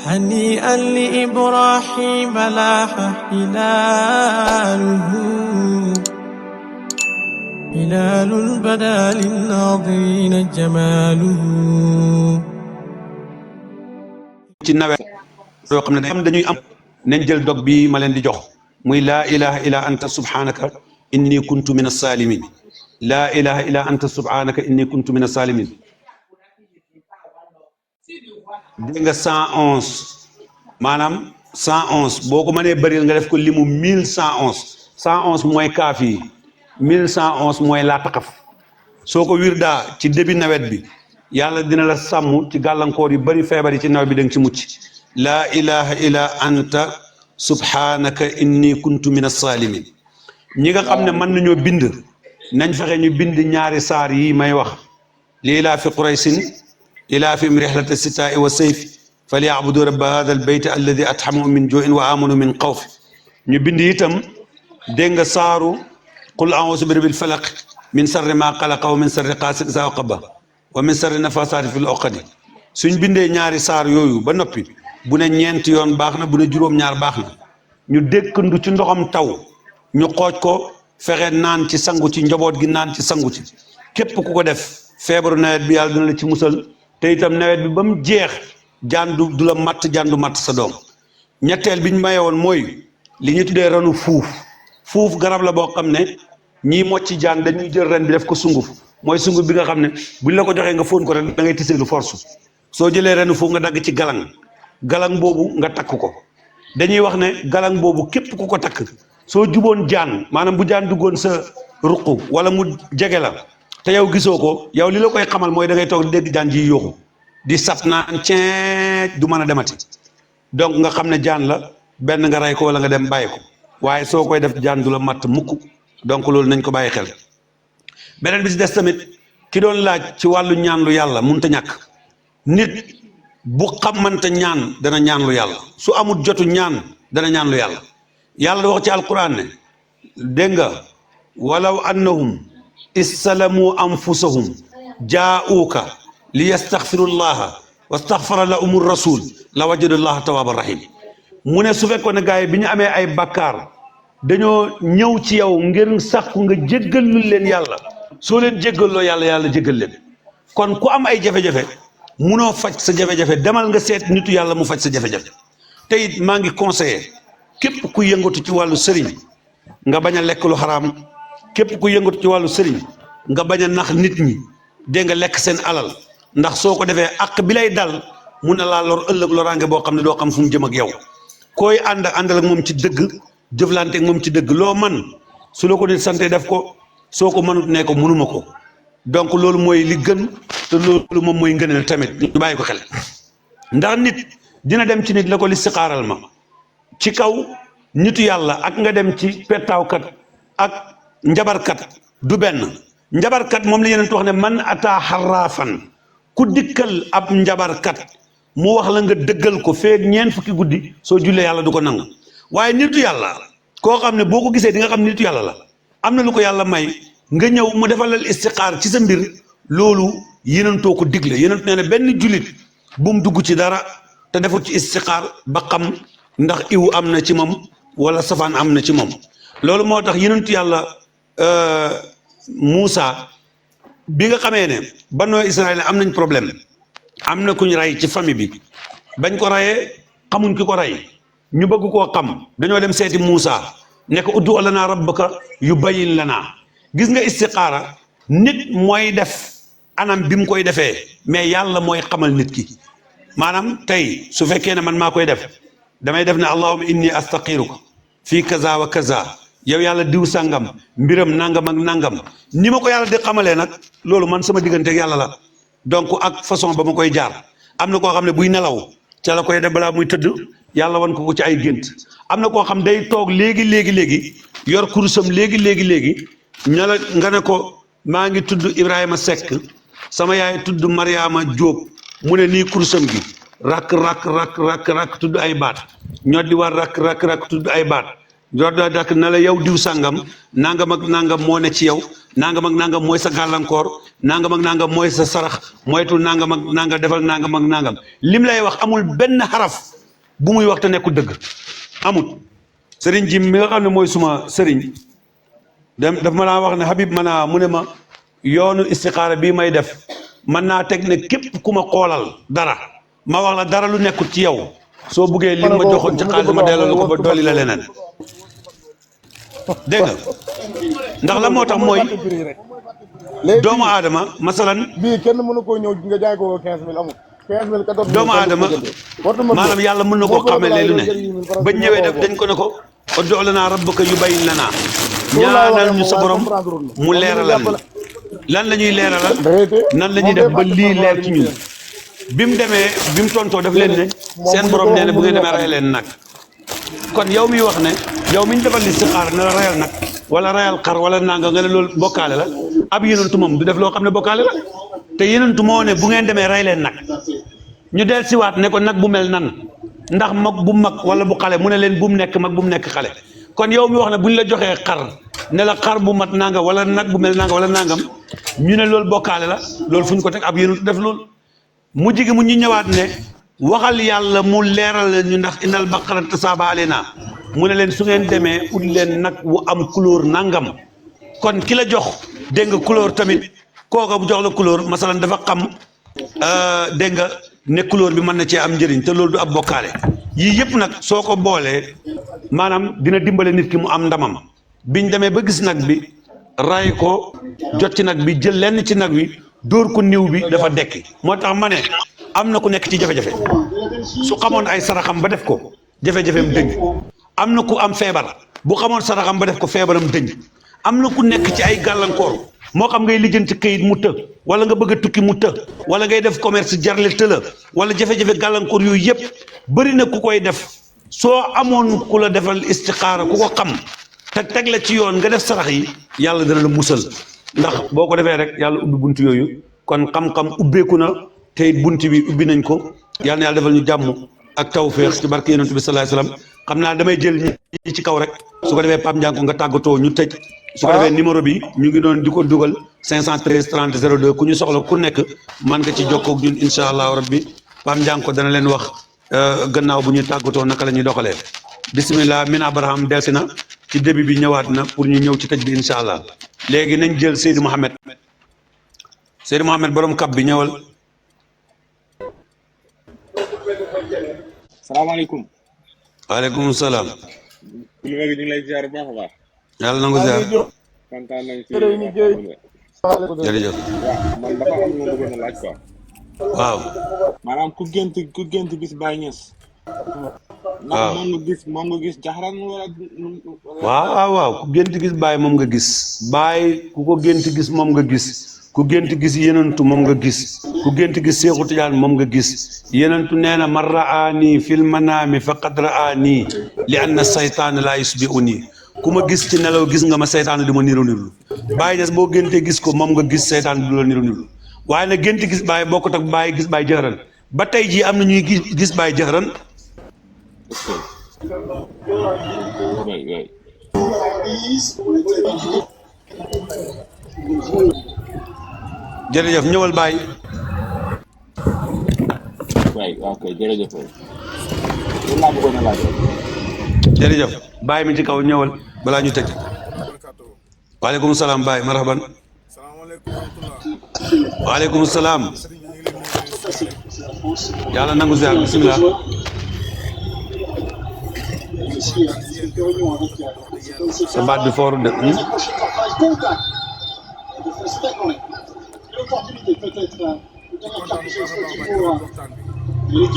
هنيئا لإبراهيم لاح هلاله هلال بدا للناظرين جماله ci nawet yoo xam ne dañuy am nañ jël dog bi ma leen di jox muy laa ilaha illa anta subhanaka inni kuntu min as-salimin laa ilaha illa anta subhanaka inni kuntu min as-salimin dégg nga 111 maanaam 111 boo ko mënee bëril nga def ko limu 1111 111 mooy kaaf yi 1111 mooy laa taqaf soo ko wirdaa ci début nawet bi yàlla dina la sàmm ci gàllankoor yu bari feebar yi ci nawet bi da nga ci mucc laa ilaha illa anta subhanaka inni kuntu min as-salimin ñi nga xam ne mën nañoo bind nañ fexe ñu bind ñaari saar yi may wax lii laa fi quraysin ilaa fi rihlati as-sitaa'i wa sayfi falyabudu rabba hada al-bayt alladi at'amahum min ju'in wa amanu min xawf ñu bind itam dégg nga saaru qul a'uuzu bi rabbil falaq min sarri ma xalaqa wa min sarri qaasiqin izaa waqaba wa min sarri nafaasaati fil uqadi suñ bindee ñaari saar yooyu ba noppi bu ne ñeenti yoon baax na bu ne juróom-ñaar baax na ñu dékkandu ci ndoxam taw ñu xooj ko fexe naan ci sangu ci njaboot gi naan ci sangu ci képp ku ko def feebaru nawet bi yàlla dina la ci musal te itam nawet bi ba mu jeex jaan du la matt jaan du matt sa doom ñetteel bi ñu maye woon mooy li ñu tuddee ranu fuuf garab la boo xam ne ñii mocc jaan dañuy jël ren bi def ko sunguf mooy sunguf bi nga xam ne buñ la ko joxee nga fóon ko rek da ngay tiseelu force soo jëlee renu fuuf nga dagg ci galang boobu nga takk ko dañuy wax ne galang boobu képp ku ko takk soo juboon jaan maanaam bu jaan duggoon sa ruq wala mu jege la te yow gisoo ko yow li la koy xamal mooy da ngay toog dégg jaan ji yooxu di sap naan ceeñ du mën a demati donc nga xam ne jaan la benn nga rey ko wala nga dem bàyyi ko waaye soo koy def jaan du la matt mukk donc loolu nañ ko bàyyi xel beneen bi si des tamit ki doon laaj ci wàllu ñaan lu yàlla mënut a ñàkk nit bu xamante ñaan dana ñaan lu yàlla su amul jotu ñaan dana ñaan lu yàlla yàlla da wax ci alquran ne dégg nga walaw annahum istalamu anfusahum jaa'uuka li yastaxfirullaha wastaxfara lahum rasul la wajadullaha tawaaban rahim mu ne su fekkoon ne gars yi bi ñu amee ay bakkaar dañoo ñëw ci yow ngir sàkku nga jéggalul leen yàlla soo leen jéggaloo yàlla jéggal leen kon ku am ay jafe-jafe munoo faj sa jafe-jafe demal nga seet nitu yàlla mu faj sa jafe-jafe te it maa ngi conseillé képp ku yëngatu ci wàllu sëriñ nga bañ a lekk lu xaraam képp ku yëngatu ci wàllu sëriñ nga bañ a nax nit ñi dégg nga lekk seen alal ndax soo ko defee àq bi lay dal mun na laa lor ëllëg loraange boo xam ne doo xam fu mu jëm ak yow koy àndal ak moom ci dëgg jëflante ak moom ci dëgg loo man su la ko nit sante def ko soo ko mënut ne ko mënuma ko donc loolu mooy li gën te loolu moom mooy ngëneel tamit ñu bàyyi ko xel ndax nit dina dem ci nit la ko listixaaral ma ci kaw nitu yàlla ak nga dem ci pettaawkat ak njabarkat du benn njabarkat moom la yeneen wax ne man ataa xarraafan ku dikkal ab njabarkat mu wax la nga dëggal ko feeg ñeent fukki guddi soo jullee yàlla du ko nangu waaye nitu yàlla koo xam ne boo ko gisee di nga xam nitu yàlla la am na lu ko yàlla may nga ñëw mu defalal istixaar ci sa mbir loolu yenentoo ko digle yenent nee na benn julit bu mu dugg ci dara te defut ci istixaar ba xam ndax iw am na ci moom wala safaan am na ci moom loolu moo tax yenentu yàlla Muusa bi nga xamee ne Banu Israël am nañ problème am na kuñ rey ci famille bi bañ ko reyee xamuñ ki ko rey ñu bëgg koo xam dañoo dem seeti Muusa ne ko uddu lanaa rabbaka yubayyin lanaa gis nga istixaara nit mooy def anam bi mu koy defee mais yàlla mooy xamal nit ki maanaam tey su fekkee ne man maa koy def damay def ne allahumma inni astaqiruka fii kaza wa kaza yow yàlla diw sàngam mbiram nangam ak nangam ni ma ko yàlla di xamalee nag loolu man sama diggante ak yàlla la donc ak façon ba ma koy jaar am na koo xam ne buy nelaw ca la koy def balaa muy tëdd yàlla wan ko ci ay gént am na koo xam day toog léegi yor kurusam léegi ña la nga ne ko maa ngi tudd Ibrahima Seck sama yaay tudd Mariama Diop mu ne nii kurusam gi rakk tudd ay baat ñoo di war rakk tudd ay baat jorda dak na la yow diw sàngam nangam ak nangam moo ne ci yow nangam ak nangam mooy sa gàllankoor nangam ak nangam mooy sa sarax moytul nangam ak nangam defal nangam ak nangam lim lay wax amul benn xaraf bu muy wax te nekkul dëgg amut sëriñ ji mi nga xam ne mooy suma sëriñ daf ma laa wax ne Habib mu ne ma yoonu istixaara bii may def mën naa teg ne képp ku ma xoolal dara ma wax la dara lu nekkul ci yow soo buggee li ma joxoon ci xaalis ma delloo la ko ba dolli la leneen dégg nga ndax la moo tax mooy doomu aadama masalan bii kenn mënu koo ñëw nga jaay ko 15 000 amul 15 000 14 doomu aadama maanaam yàlla mën na koo xamee leen lu ne ba ñëwee def dañ ko ne ko ud'u lanaa rabbaka yubayyin lanaa ñaanal ñu sa borom mu leeralal lan la ñuy leeralal nan la ñuy def ba lii leer ci ñun bi mu demee bi mu tontoo daf leen ne seen borom nee na bu ngeen demee rey leen nag kon yow miy wax ne yow mi ñu defal istixaara ne la reyal nag wala reyal xar wala nanga nga ne loolu bokkaale la ab yenentu moom du def loo xam ne bokkaale la te yenentu moo ne bu ngeen demee rey leen nag ñu del siwaat ne ko nag bu mel nan ndax mag bu mag wala bu xale mu ne leen bu mu nekk mag bu mu nekk xale kon yow mi wax ne bu ñu la joxee xar ne la xar bu mat nanga wala nag bu mel nanga wala nangam ñu ne loolu bokkaale la loolu fu ñu ko teg ab yenentu def loolu mu jigi mu ñu ñëwaat ne waxal yàlla mu leeral ñu ndax innal baqara tasaaba aleyna mu ne leen su ngeen demee ut leen nag wu am couleur nangam kon ki la jox dégg nga couleur tamit kooka bu jox la couleur masalan dafa xam dégg nga ne couleur bi mën na cee am njëriñ te loolu du ab bokkaale yii yëpp nag soo ko boolee maanaam dina dimbale nit ki mu am ndamam biñ demee ba gis nag bi ray ko jot ci nag bi jël lenn ci nag wi dóor ko niw bi dafa dekki moo tax ma ne am na ku nekk ci jafe-jafe su xamoon ay saraxam ba def ko jafe-jafeem dëñ am na ku am feebar bu xamoon saraxam ba def ko feebaram dëñ am na ku nekk ci ay gàllankoor moo xam ngay lijjanti këyit mu të wala nga bëgg a tukki mu të wala ngay def commerce jarle tëla wala jafe-jafe gàllankoor yooyu yëpp bëri na ku koy def soo amoon ku la defal istixaara ku ko xam te teg la ci yoon nga def sarax yi yàlla dana la musal ndax boo ko defee rek yàlla ubbi bunt yooyu kon xam-xam ubbeeku na te it bunt bi ubbi nañ ko yàlla na yàlla defal ñu jàmm ak tawféex ci barke yonent bi sallallahu alayhi wasallam xam naa damay jël ñi ci kaw rek su ko defee Pape Ndianko nga tàggatoo ñu tëj su ko defee numéro bi ñu ngi doon di ko dugal 513 30 02 ku ñu soxla ku nekk man nga ci jokkoo ak ñun incha allahu rabbi Pape Ndianko dana leen wax gannaaw bu ñuy tàggatoo naka la ñuy doxalee bisimilah min Abraham delsi na ci début bi ñëwaat na pour ñu ñëw ci tëj bi incha allah léegi nañ jël Seydou Mohamed borom kab bi ñëwal. salaamaaleykum. waaleykum salaam. kilifa gi ñu ngi lay ziar bu baax a baax. yàlla na nga ziar. kontaan nañ ci jërëjëf. waaw man dafa am lu ma bëggoon a laaj quoi. waaw. maanaam ku gént gis Baye Niass. waaw ndax moom nga gis jaxran wala. waaw ku gént gis Baye moom nga gis Baye ku ko gént gis moom nga gis ku gént gis yenentu moom nga gis ku gént gis Seexu Tijaan moom nga gis yenentu nee na man raani fil manaami faqad raani li anna saytaana laa yusbi'uni ku ma gis ci nelaw gis nga ma saytaan di ma niru niru Baye Niass boo géntee gis ko moom nga gis saytaan du la niru niru waaye nag gént gis Baye bokkut ak Baye gis Baye jëxëran ba tey jii am na ñuy gis Baye jëxëran jërëjëf ñëwal Baye. waay ok jërëjëf. loolu laa bëggoon a laaj. jërëjëf Baye mi ci kaw ñëwal balaa ñu tëj. waaleykum salaam Baye marhaban. waaleykum salaam. yàlla nangu ziar bisimilah. sa baat bi fooru de.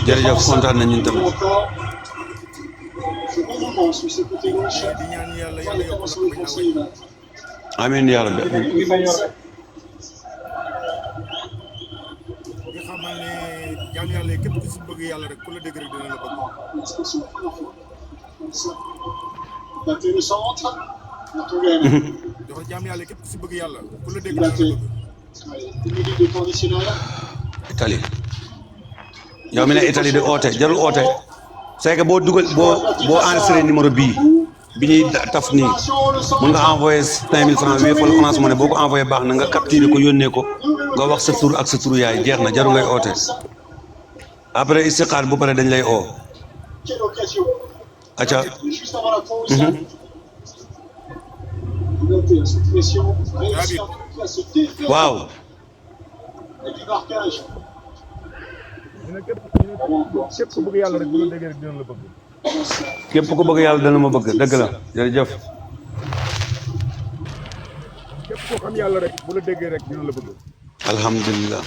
jërëjëf kontaan nañ ñun tamit. amiin yaa rabbi. jaam yàlla yi képp ku si bëgg yàlla rek ku la dégg rek dina la bëgg. dafa jaam yàlla képp ku si bëgg yàlla ku la dégg dina la bëgg. Italie yow mi ne Italie di oote jarul oote c'est que boo enregistré numéro bii bi ñuy taf nii mun nga envoyé 5000 francs wii wala Orange Money boo ko envoyé baax na nga capturé ko yónnee ko nga wax sa tur ak sa turu yaay jeex na jarul ngay oote après istixaar bu pare dañ lay oo Quelle occasion. acca Juste avant la pause. Notez cette pression. Réussi en tout cas à se défaire. waaw Et puis marquage. ñu ne képp ku bëgg yàlla rek bu la déggee rek dina la bëgg. képp ku bëgg yàlla dana ma bëgg dëgg la jërëjëf képp koo xam yàlla rek bu la déggee rek dina la bëgg. alhamdulilah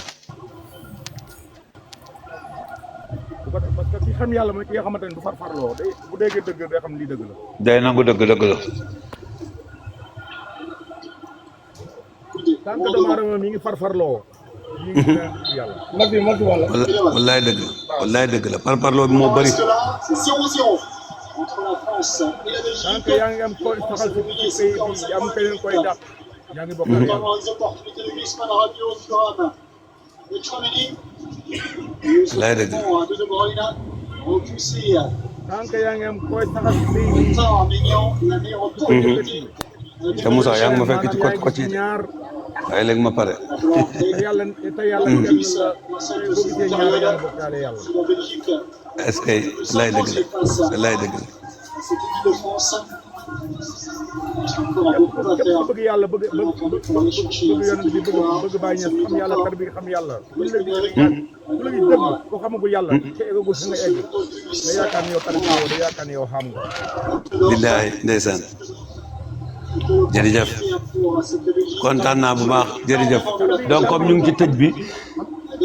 parce que ki xam yàlla mooy ki nga xamante ne du farfarloo day bu déggee dëgg day xam lii dëgg la. day nangu dëgg la tant que doomu aadama mi ngi farfarloo. mi ngi gën yàlla. wallaay dëgg la parparloo bi moo bëri C'est 0-0 entre la France et la Belgique. tant que yaa ngi am koy saxal ci pays bi am keneen koy dàq. yaa ngi bokk ak yàlla. Vraiment les opportunités de Griezmann radio du drame. De Tchouaméni. wallaay dëgg De De Bruyne. Repoussé. tant que yaa ngi am koy saxal ci pays bi. Temps Mignon. La meilleure opportunité. te Moussa yaa ngi ma fekk ci ko ci ñaar waaye léegi ma pare yàlla te yàlla kenn la boo gisee ñaar yaa ngi bokkaale yàlla. La Belgique. est-ce que lay dëgg la lay dëgg la Cette équipe de France. Encore beaucoup à képp faire. ku bëgg yàlla bëgg yonent bi bëgg bàyyi ñes xam yàlla tar bi xam yàlla bu la gi dëgg ko xamagul yàlla te eggagul fi nga egg da yaakaar ne yow tar woo da yaakaar ne yow xam nga. billaahi ndeysaan jërëjëf kontaan naa bu baax jërëjëf donc comme ñu ngi ci tëj bi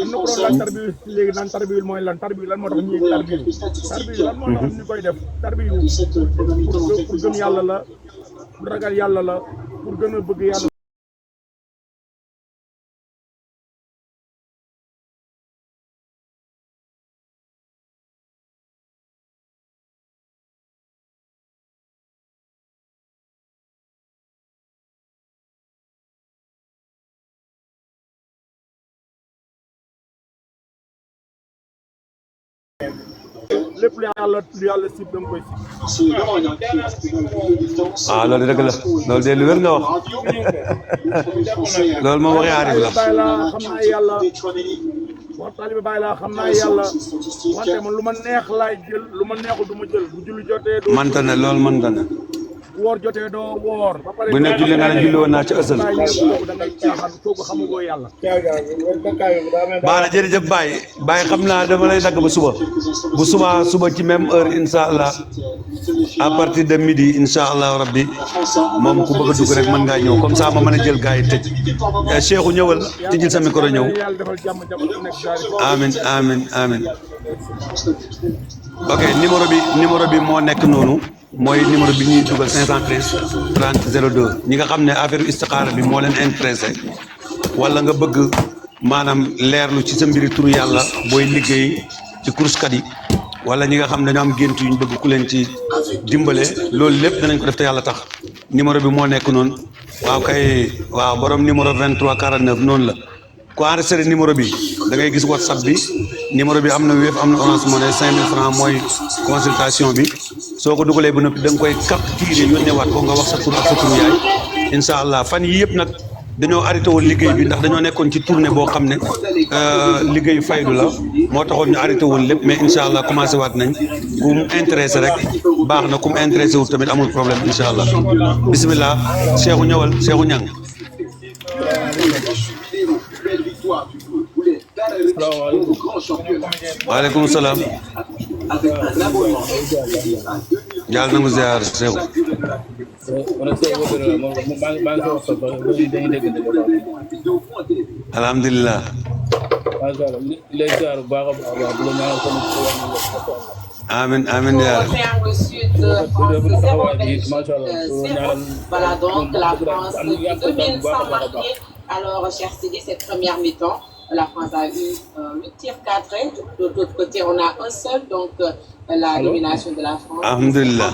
am na ko doon laaj tarbiyu léegi naan tarbiyu mooy lan tarbiyu lan moo tax ñuy tarbiyu lan moo tax ñu koy def tarbiyu pour gëm yàlla la pour ragal yàlla la pour gën a bëgg yàlla. lépp lu yàlla sib da nga koy sib. waaw loolu dëgg la loolu de lu wér nga wax loolu moom waxi aarif la bàyyi laa xam naa yàlla wax taalibe bàyyi laa xam naa yàlla wante man lu ma neex laay jël lu ma neexul du ma jël bu julli jotee doo mënta ne loolu mënta ne woor jotee doo woor ba pare bu ne julli nga ne julli woon naa ci ësal da ngay caaxaan kooku xamugoo yàlla. baax na jërëjëf Baye xam naa dama lay dagg ba suba bu suba ci même heure incha allah à partir de midi incha allah rabbi moom ku bëgg a dugg rek mën ngaa ñëw comme ça ma mën a jël gars yi tëj Cheikhou ñëwal tijjil sa micro ñëw yàlla defal jàmm nekk daal amin ok numéro bi moo nekk noonu mooy numéro bi ñuy dugal 513 30 02 ñi nga xam ne affaire istixaara bi moo leen intéressé wala nga bëgg maanaam leerlu ci sa mbiri turu yàlla booy liggéey ci kuruskat yi wala ñi nga xam ne dañoo am gént yu ñu bëgg ku leen ci dimbale loolu lépp danañ ko def te yàlla tax numéro bi moo nekk noonu waaw borom numéro 23 49 noonu la ku enregistré numéro bi da ngay gis whatsapp bi numéro bi am na Wave am na Orange Money 5000 francs mooy consultation bi soo ko dugalee ba noppi da nga koy capturé yónneewaat ko nga wax sa tur ak sa tur yaay incha allah fan yii yëpp nag dañoo arrêté woon liggéey bi ndax dañoo nekkoon ci tournée boo xam ne liggéeyu faydu la moo taxoon ñu arrêté woon lépp mais incha allah commencé waat nañ ku mu intéressé rek baax na ku mu intéressé wul tamit amul problème incha allah bisimilah Cheikhou ñëwal Cheikhou Niang. waaleykum salaam. yàlla na mu ziar Cheikhou. alhamdulilah. amiin yaa Voilà donc la France 2100 marqués. Alors, cher Sidi, cette première mi-temps, la France a eu 8 tirs cadrés. De l'autre côté, on a un seul, donc la domination de la France. alhamdulilah.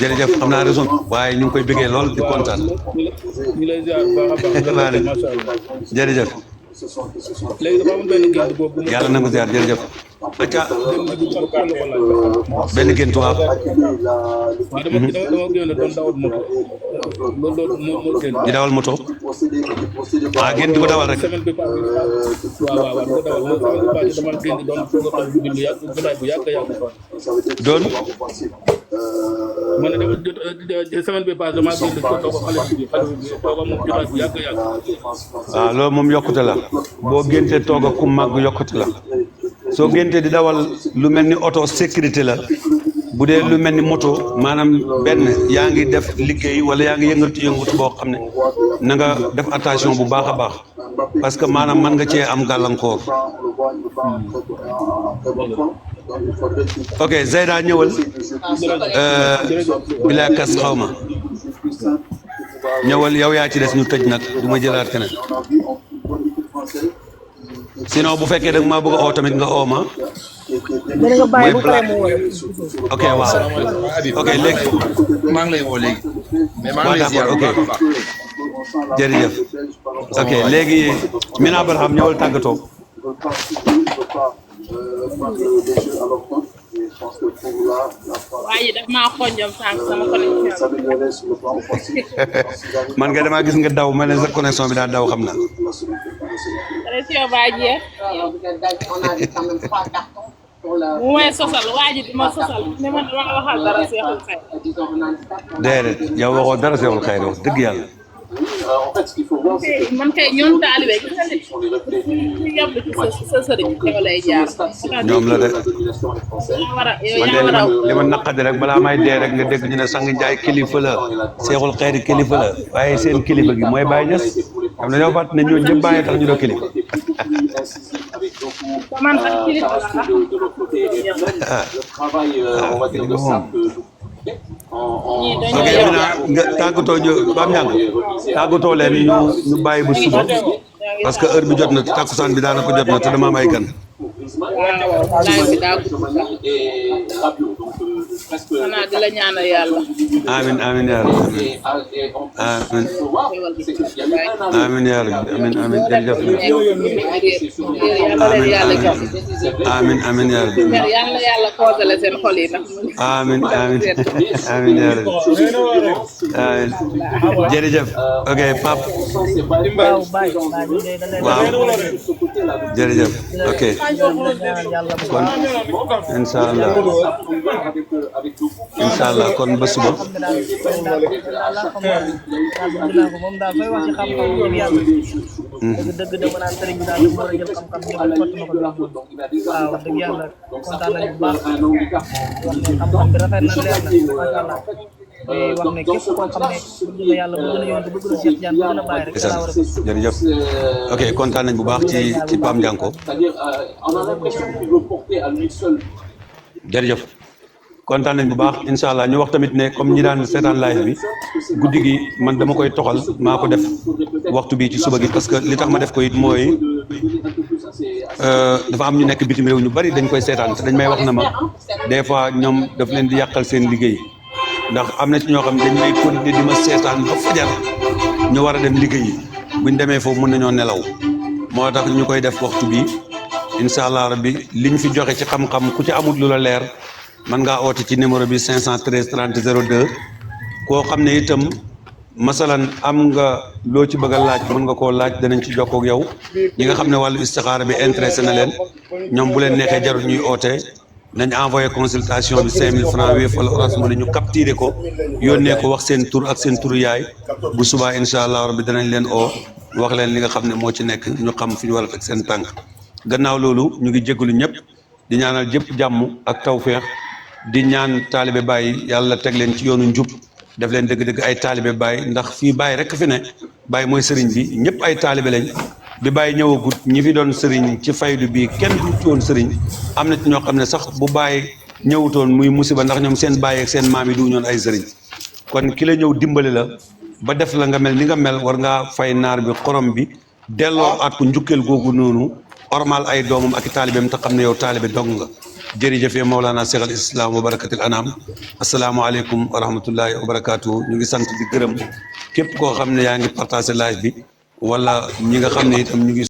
jërëjëf xam naa raison waaye ñu ngi koy bëggee lool di kontaan. jërëjëf. yàlla na ko ziar jërëjëf. acca benn gént waaw di dawal moto gént di ko dawal rek doon semaine bi passé dama génn toog xale bi moom jotaay bu yàgg waaw loolu moom yokkute la boo géntee toog ak ku màgg yokkute la soo géntee di dawal lu mel ni auto sécurité la bu dee lu mel ni moto maanaam benn yaa ngi def liggéey wala yaa ngi yëngatu boo xam ne na nga def attention bu baax a baax parce que maanaam mën nga cee am gàllankoor. ok Zeyda ñëwal bila kas xaw ma ñëwal yow yaa ci des ñu tëj nag du ma jëlaat keneen sinon bu fekkee dag maa bëgg a oo tamit nga oo ma ok waaw ok léegi maa ngi lay woo léegi waaw d'accord ok jërëjëf ok léegi Mina Barham ñëwal tàggatoo waaye daf maa xonjam sànq sama connexion man nga damaa gis nga daw ma ne sa connexion bi daa daw xam naa connexion baa jeex mu may sosal waa ji di ma sosal ne man dama waxal dara Seexul Xayr déedéet yow waxoo dara Seexul Xayr wax dëgg yàlla man kay ñoom taalibe gis nga ne yàbb ci sa sëriñ yow lay jaar ñoom la de man de li ma naqadi rek balaa may dee rek nga dégg ñu ne sang Njaay kilifa la Seexul Xayr kilifa la waaye seen kilifa gi mooy Baay Ñas xam ne ñoo fàtt ne ñoo ñëpp bàyyi tax ñu doo kilifa man sax kilifa la ok nga tàggatoo ñu Pape Niang tàggatoo leen ñu bàyyi ba suba parce que heure bi jot na takkusaan bi daanaka jot na te dama am ay gan. xanaa di la ñaanal yàlla. amiin amiin yaa rabbi amiin yaa rabbi amiin jërëjëf. amiin amiin yaa rabbi. yàlla yàlla koosale seen xol yi nag. amiin amiin amiin yaa rabbi amiin jërëjëf ok Pape. waaw jërëjëf ok kon incha allah kon ba suba dëgg dama naan sëriñ bi daal di war a jël xam-xam ñëpp fott na ko waaw wax dëgg yàlla kontaan nañu bu baax wax ne xam-xam bi rafet na leer na macha allah wax ne képp koo xam ne bëgg na yàlla bëgg na yoon bëgg na Cheikh Diagne bëgg na bàyyi rek laa war a jërëjëf ok kontaan nañ bu baax ci Pape Ndianko jërëjëf kontaan nañ bu baax incha allah ñu wax tamit ne comme ñi daan seetaan live bi guddi gi man dama koy toxal maa ko def waxtu bi ci suba gi parce que li tax ma def ko it mooy dafa am ñu nekk bitim réew ñu bari dañ koy seetaan te dañ may wax na ma des fois ñoom daf leen di yàqal seen liggéey ndax am na ci ñoo xam ne dañ may continuer di ma seetaan ba fajar ñu war a dem liggéey yi buñ demee foofu mën nañoo nelaw moo tax ñu koy def waxtu bi incha allah rabbi liñ fi joxe ci xam-xam ku ci amul lu la leer mën ngaa oote ci numéro bi 513 30 02 koo xam ne itam masalan am nga loo ci bëgg a laaj mën nga koo laaj danañ ci jokkoo ak yow ñi nga xam ne wàllu istixaara bi intéressé na leen ñoom bu leen neexee jarul ñuy oote nañ envoyé consultation bi 5000 francs Wave wala Orange Money ñu capturé ko yónnee ko wax seen tur ak seen turu yaay bu subaa incha allah rabbi danañ leen oo wax leen li nga xam ne moo ci nekk ñu xam fi ñu war a teg seen tànk gannaaw loolu ñu ngi jégalu ñëpp di ñaanal jëpp jàmm ak tawféex di ñaan taalibe Baay yàlla teg leen ci yoonu njub def leen dëgg-dëgg ay taalibe Baay ndax fii Baay rek fi ne Baay mooy sëriñ bi ñëpp ay taalibe lañ bi Baay ñëwagut ñi fi doon sëriñ ci faydu bi kenn du ci woon sëriñ am na ci ñoo xam ne sax bu Baay ñëwutoon muy musiba ndax ñoom seen baay ak seen maam yi du ñoon ay sëriñ kon ki la ñëw dimbali la ba def la nga mel ni nga mel war ngaa fay naar bi xorom bi delloo at ku njukkeel googu noonu ormal ay doomam ak i taalibeem te xam ne yow taalibe dong nga jërëjëf Mawlana Cheikh al Islam wa barakatil anam asalaamaaleykum wa rahmatullahi wa barakaatu ñu ngi sant di gërëm képp koo xam ne yaa ngi partagé live bi wala ñi nga xam ne itam ñu ngi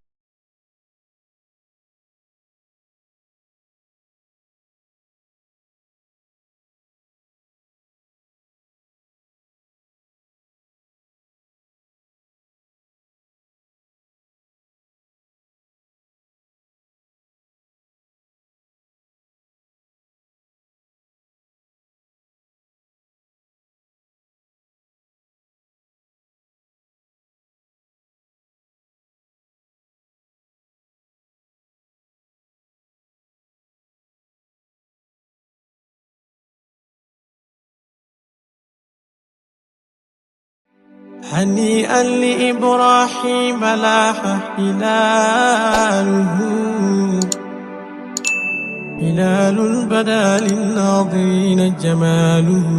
هنيئا لإبراهيم لاح هلاله هلال بدا للناظرين جماله